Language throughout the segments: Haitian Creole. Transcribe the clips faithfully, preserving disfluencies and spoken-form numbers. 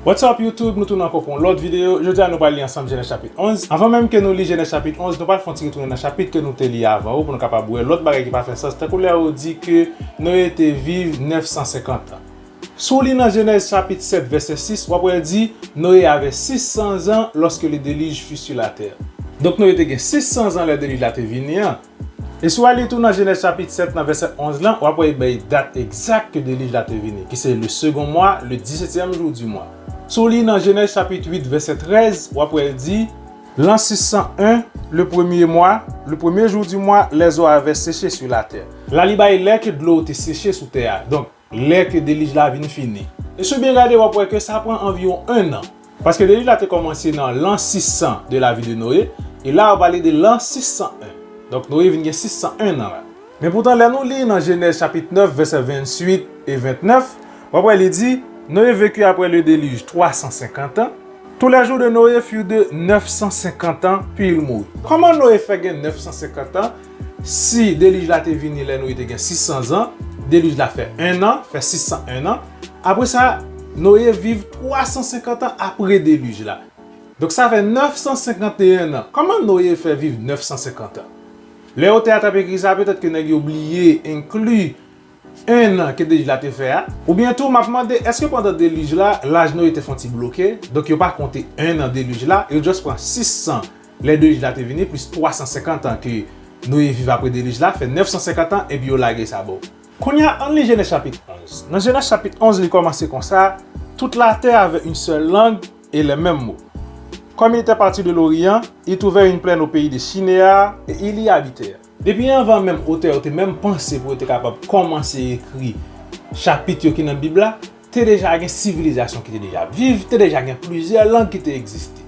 What's up YouTube, nou tounen ankò pou yon lòt videyo. Jodi a nou pral li ansanm Jenèz chapit onz. Anvan menm ke nou li Jenèz chapit onz, nou pral fè yon ti retounen nan chapit ke nou te li avan yo pou nou kapab wè lòt bagay ki pa fè sans, tankou lè yo di ke Noye te viv nèf san senkant an. Si w li nan Jenèz chapit sèt vèsè sis, w ap wè l di, Noé avait six cents ans lorsque le déluge fut sur la terre. Donk Noye te gen sis san zan lè delij la te vini an. E si w al li tou nan Jenèz chapit sèt nan vèsè onz lan, w ap wè bay dat egzak ke delij la te vini, ki se le second mois, le dix-septième jour du mois. Si w li nan Jenèz chapit uit vèsè trèz, w ap wè l di, l'an six cent un, le premier mois, le premier jour du mois, les eaux avaient séché sur la terre. La li bay lè ke dlo te seche sou tè a. Donk, lè ke delij la vin fini. E si w byen gade, w ap wè ke sa pran anviwon en an. Paske delij la te kòmanse nan l'an six cents de la vie de Noé, e la w pale de l'an six cent un. Donk Noye vin gen sis san en an la. Men poutan lè nou li nan Jenèz chapit nèf vèsè venntuit e ventnèf, w ap wè li di, Noé vécut après le déluge trois cent cinquante ans. Tous les jours de Noé furent de neuf cent cinquante ans, puis il mourut. Kòman Noye fè gen nèf san senkant an? Si delij la te vini lè Noye te gen sis san zan, delij la fè en an, fè sis san en an. Apre sa, Noye viv twa san senkant an apre delij la. Donk sa fè nèf san senkant e en an. Kòman Noye fè viv nèf san senkant an? Lè otè a t ap ekri sa, petèt ke nèg yo bliye enkli en an ke delij la te fè a. Oubyen tou, m ap mande, èske pandan delij la, laj Noye te fè yon ti bloke? Donk yo pa konte en an delij la, yo just pran sis san lè delij la te vini, plis twa san senkant an ke Noye viv apre delij la, fè nèf san senkant an, epi yo lage sa bò. Kounye a, ann li Jenèz chapit onz. Nan Jenèz chapit onz, li kòmanse konsa, Toute la terre avait une seule langue et les mêmes mots. Comme il était parti de l'Orient, il trouva une plaine au pays de Shinéar et il y habita. Depi anvan menm otè yo te menm panse pou yo te kapab kòmanse ekri chapit yo ki nan Bib la, te deja gen sivilizasyon ki te deja ap viv, te deja gen plizyè lang ki te egziste.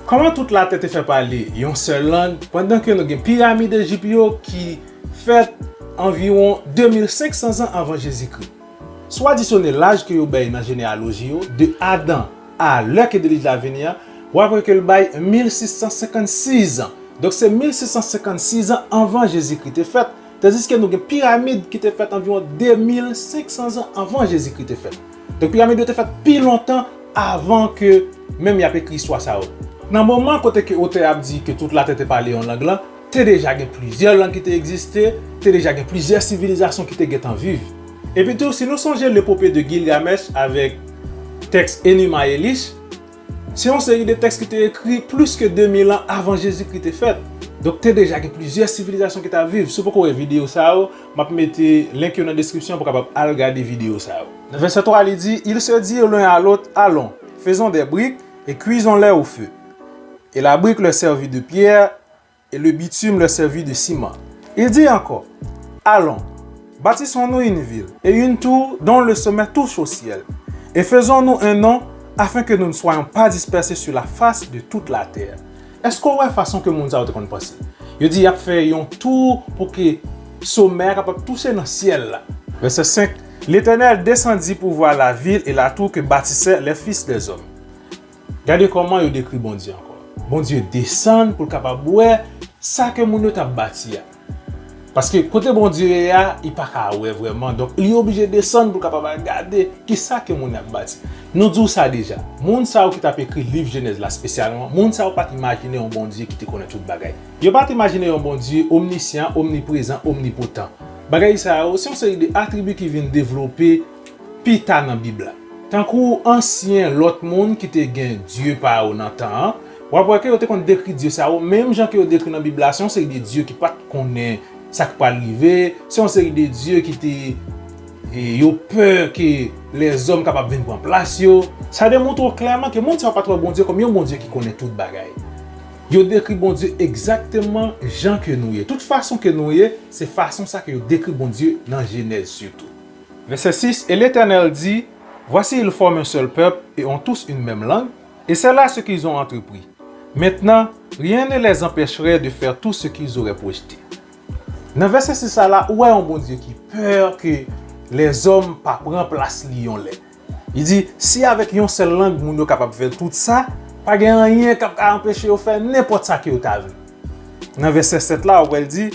Kòman tout latè te fè pale yon sèl lang, pandan ke nou gen piramid Ejip yo ki fèt anviwon de mil senk san zan anvan Jezikri? Si w adisyone laj ke yo bay nan jeneyaloji yo, de Adan a lè ke delij la vini an, w ap wè ke l bay mil sis san senkannsis zan. Donk se mil sis san senkannsis zan anvan Jezikri te fèt, tandiske nou gen piramid ki te fèt anviwon de mil senk san zan anvan Jezikri te fèt. Donk piramid yo te fèt pi lontan avan ke menm y ap ekri istwa sa yo. Nan moman kote ke otè a ap di ke tout latè te pale yon lang lan, te deja gen plizyè lang ki te egziste, te deja gen plizyè sivilizasyon ki te gentan viv. Epitou, si nou sonje lepope de Gilgamesh avèk tèks Enuma Elish, se yon seri de tèks ki te ekri plis ke de mil an avan Jezikri te fèt. Donk, te deja gen plizyè sivilizasyon ki t ap viv. Si w poko wè videyo sa yo, m ap mete link yo nan deskripsyon pou w kapab al gade videyo sa yo. Nan vèsè twa, li di, Ils se dirent l'un à l'autre, Allons, faisons des briques et cuisons-les au feu. Et la brique leur servit de pierre, et le bitume leur servit de ciment. Il dit encore, Allons, bâtissons-nous une ville et une tour dont le sommet touche au ciel, et faisons-nous un nom afin que nous ne soyons pas dispersés sur la face de toute la terre. Èske w wè fason ke moun sa yo te konn panse? Yo di y ap fè yon tou pou ke somè a kapab touche nan syèl la. Vèsè senk, L'Éternel descendit pour voir la ville et la tour que bâtissaient les fils des hommes. Gade kòman yo dekri Bondye ankò. Bondye desann pou l kapab wè sa ke moun yo t ap bati a. Paske kote Bondye ye a, li pa ka wè vrèman. Donk, li oblije desann pou l kapab al gade kisa ke moun yo ap bati. Nou di w sa deja. Moun sa yo ki t ap ekri liv Jenèz la espesyalman, moun sa yo pa t imajine yon Bondye ki te konnen tout bagay. Yo pa t imajine yon Bondye omnisyan, omniprezan, omnipotan. Bagay sa yo, se yon seri de atribi ki vin devlope pita nan Bib la. Tankou ansyen lòt moun ki te gen dye pa yo nan tan an, w ap wè ke yo te konn dekri dye sa yo, menm jan ke yo dekri nan Bib la, se yon seri de dye ki pa t konnen sa k pral rive, se yon seri de dye ki te, e, yo pè ke lèzòm kapab vin pran plas yo. Sa demontre w klèman ke moun sa yo pa t wè Bondye kòm yon Bondye ki konnen tout bagay. Yo dekri Bondye egzakteman jan ke nou ye. Tout fason ke nou ye, se fason sa ke yo dekri Bondye nan Jenèz sitou. Vèsè sis, Et l'Éternel dit, Voici, ils forment un seul peuple et ont tous une même langue, et c'est là ce qu'ils ont entrepris. Maintenant, rien ne les empêcherait de faire tout ce qu'ils auraient projeté. Nan vèsè sis sa la, ou wè yon Bondye ki pè ke lèzòm pa pran plas li yon lè. Li di, si avèk yon sèl lang moun yo kapab fè tout sa, pa gen anyen k ap ka anpeche yo fè nenpòt sa ke yo ta vle. Nan vèsè sèt la, ou wè l di,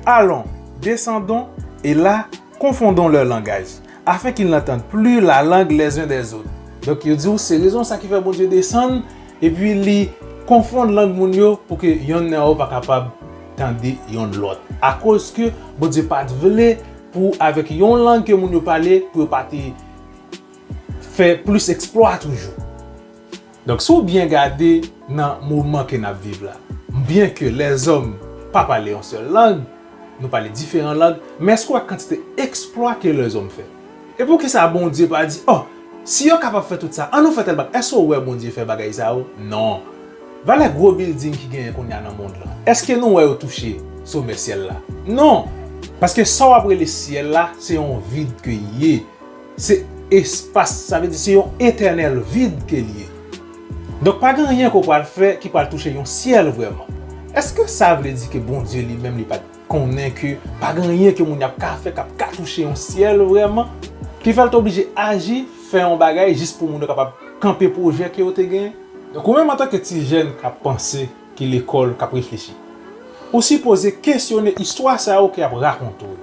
Allons, descendons, et là, confondons leur langage, afin qu'ils n'entendent plus la langue les uns des autres. Donk, yo di w se rezon sa ki fè Bondye desann, epi li konfonn lang moun yo pou ke yonn nan yo pa kapab tande yonn lòt. Akoz ke Bondye pa t vle pou avèk yon lang ke moun yo pale, pou yo pa te fè plis eksplwa toujou. Donk, si w byen gade nan moman ke n ap viv la, byen ke lèzòm pa pale yon sèl lang, nou pale diferan lang, men èske w wè kantite eksplwa ke lèzòm fè? E poukisa Bondye pa di, oh, si yo kapab fè tout sa, ann nou fè tèl bagay? Èske w wè Bondye fè bagay sa yo? Non. Valè gwo bilding ki genyen kounye a nan mond lan, èske nou wè yo touche somè syèl la? Non. Paske sa w ap rele syèl la, se yon vid ke l ye. Se espas, sa vle di se yon etènèl vid ke l ye. Donk, pa gen anyen ke w pral fè ki pral touche yon syèl vrèman. Èske sa vle di ke Bondye li menm li pa t konnen ke pa gen anyen ke moun y ap ka fè k ap ka touche yon syèl vrèman? Ki fè l te oblije aji, fè yon bagay jis pou moun yo kapab kanpe pwojè ke yo te genyen? Donk, ou menm antanke ti jèn k ap panse, ki lekòl, k ap reflechi, ou sipoze kesyone istwa sa yo ke y ap rakonte w yo.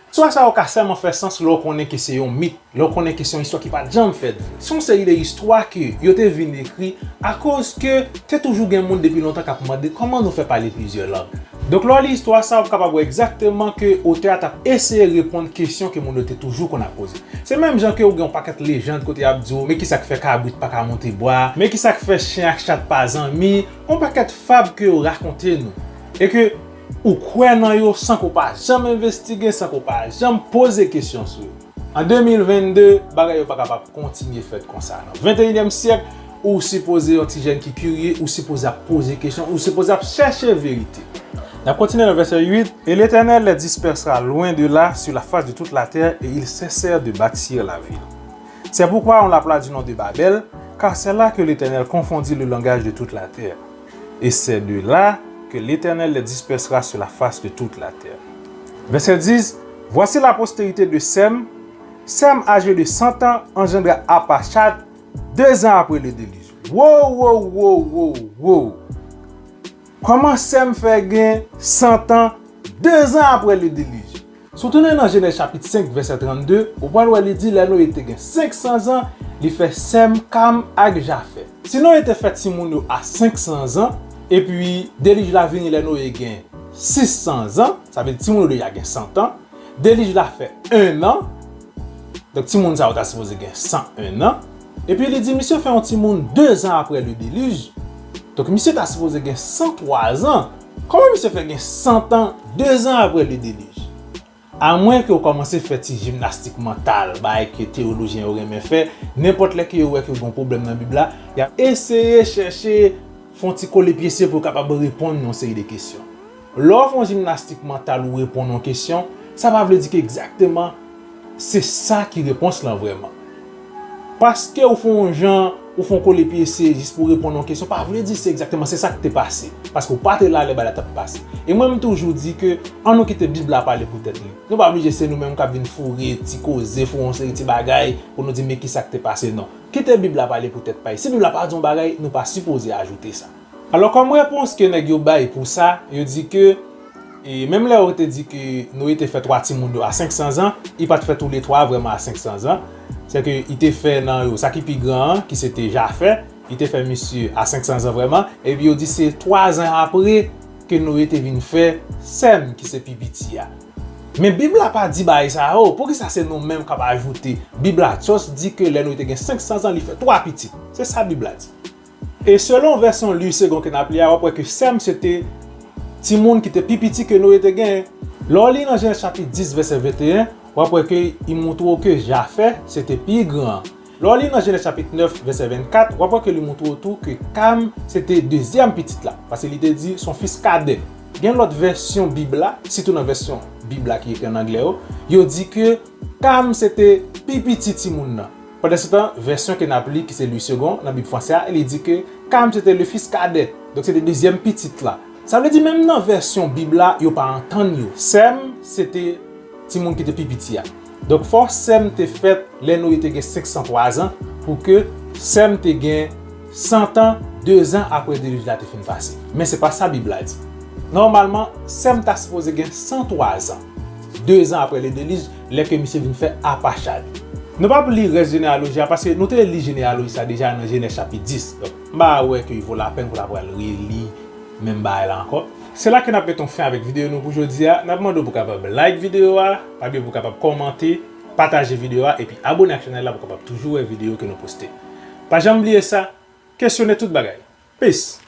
Istwa sa yo ka sèlman fè sans lè w konnen ke se yon mit, lè w konnen ke se yon istwa ki pa t janm fèt vre. Se yon seri de istwa ke yo te vin ekri akoz ke te toujou gen moun depi lontan k ap mande kòman nou fè pale plizyè lang. Donk, lè w li istwa sa, w kapab wè egzakteman ke otè a t ap eseye reponn kesyon ke moun yo te toujou konn ap poze. Se menm jan ke w gen yon pakèt lejand kote y ap di w, men kisa k fè kabrit pa ka monte bwa, men kisa k fè chen ak chat pa zanmi, yon pakèt fab ke yo rakonte nou. E ke ou kwè nan yo san ke w pa janm envestige, san ke w pa janm poze kesyon sou yo. An de mil vennde, bagay yo pa kapab kontinye fèt konsa. Nan venteyinyèm syèk, ou sipoze yon ti jèn ki kirye, ou sipoze ap poze kesyon, ou sipoze ap chèche verite. N ap kontinye nan vèsè uit, Et l'Éternel les dispersa loin de là sur la face de toute la terre, et ils cessèrent de bâtir la ville. C'est pourquoi on l'appela du nom de Babel, car c'est là que l'Éternel confondit le langage de toute la terre. Et c'est de là que l'Éternel les dispersera sur la face de toute la terre. Verset dix, voici la postérité de Sem. Sem, âgé de cent ans, engendra Arpachshad deux ans après le déluge. Wow, wow, wow, wow, wow. Kòman Sem fè gen cent ans deux ans après le déluge? Si w tounen nan Jenèz chapit senk, vèsè trannde, ou pral wè li di lè Noye te gen senk san zan, li fè Sèm, Kam ak Jafèt. Si Noye te fè timoun yo a senk san zan, epi delij la vini lè Noye gen sis san zan, sa vle di timoun yo deja gen san tan, delij la fè en an, donk timoun sa yo ta sipoze gen san en an, epi li di misye fè yon timoun de zan apre le déluge, donk misye ta sipoze gen san twa zan. Kòman misye fè gen san tan de zan apre le déluge? Amwen ke w kòmanse fè ti jimnastik mantal, bagay ke teyolojyen yo renmen fè, nenpòt lè ke yo wè ke gen yon pwoblèm nan Bib la, y ap eseye chèche fè yon ti kole pyese pou yo kapab reponn yon seri de kesyon. Lè w fè yon jimnastik mantal ou reponn yon kesyon, sa pa vle di ke egzakteman se sa ki repons lan vrèman. Paske ou fè yon jan, ou fè yon kole pyese jis pou reponn yon kesyon, pa vle di se egzakteman se sa k te pase. Paske ou pa te la lè bagay la t ap pase. E mwen, m toujou di ke ann nou kite Bib la pale pou tèt li. Nou pa blije se nou menm k ap vin foure ti koze, foure yon seri ti bagay pou nou di men kisa k te pase, non. Kite Bib la pale pou tèt pa l. Si Bib la pa di yon bagay, nou pa sipoze ajoute sa. Alò, kòm repons ke nèg yo bay pou sa, yo di ke, e, menm lè yo te di ke Noye te fè twa timoun yo a senk san zan, li pa t fè toule twa vrèman a senk san zan. Sèke li te fè nan yo, sa ki pi gran an, ki se te Jafè, li te fè misye a senk san zan vrèman, epi yo di se twa zan apre ke Noye te vin fè Sèm, ki se pi piti a. Men Bib la pa di bagay sa yo, poukisa se nou menm k ap ajoute? Bib la just di ke lè Noye te gen senk san zan, li fè twa pitit. Se sa Bib la di. E selon vèsyon Louis Segond ke n ap li a, w ap wè ke Sèm se te timoun ki te pi piti ke Noye te genyen. Lè w li nan Jenèz chapit dis, vèsè venteyen, w ap wè ke li montre w ke Jafè se te pi gran an. Lè w li nan Jenèz chapit nèf, vèsè vennkat, w ap wè ke li montre w tou ke Kam se te dezyèm pitit la, paske li te di se yon fis kadè. Gen lòt vèsyon Bib la, sitou nan vèsyon Bib la ki ekri ann anglè yo, yo di ke Kam se te pi piti timoun nan. Pandansetan, vèsyon ke n ap li, ki se Louis Segond, nan Bib fransè a, li di ke Kam se te le fils cadet, donk se te dezyèm pitit la. Sa vle di, menm nan vèsyon Bib la, yo pa antann yo. Sèm se te timoun ki te pi piti a. Donk, fò Sèm te fèt lè Noye te gen senk san twa zan, pou ke Sèm te gen san tan, de zan apre delij la te fin pase. Men se pa sa Bib la di. Nòmalman, Sèm ta sipoze gen san twa zan, de zan apre le delij, lè ke misye vin fè Apachad. Nou p ap li rès jeneyaloji a, paske nou te li jeneyaloji sa deja nan Jenèz chapit dis. Donk, m pa wè ke vo lapèn pou n ap pral reli menm bagay la ankò. Se la ke n ap met yon fen avèk videyo nou pou jodi a. N ap mande w pou w kapab like videyo a, pa bliye pou w kapab kòmante, pataje videyo a, epi abone ak chanèl la pou w kapab toujou wè videyo ke nou poste. Pa janm bliye sa, kesyone tout bagay. Peace!